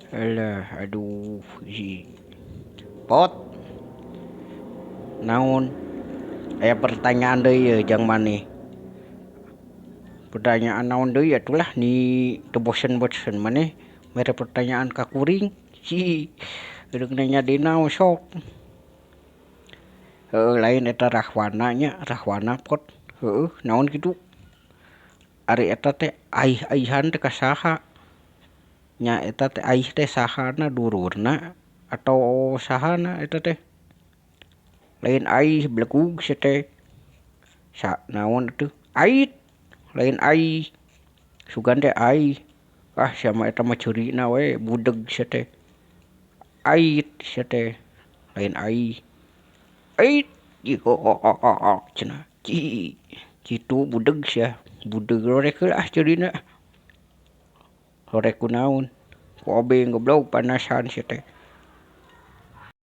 Alah aduh hi. Pot. Naon? Aya pertanyaan deui yeuh jang maneh. Pertanyaan naon deui atuh lah ni teu bosen-bosen maneh mere pertanyaan ka kuring. Hi. Deuk nanya deui naon sok. Heueuh lain eta rahwana nya, rahwana pot. Heueuh naon kitu. Ari eta teh aih-aihan teh ka saha. Nya eta teh aih teh sahana dulurna atau sahana eta teh. Lain aih belegug sia teh. Sa naon atuh ait lain aih. Sugan teh aih. Ah sia mah eta mah ceurina we budeg sia teh. Ait sia teh lain aih. Ait cenah kitu budeg sia. Budeg rorek heula ah ceurina. Rorek ku naon ku obeng goblok panasan sia teh.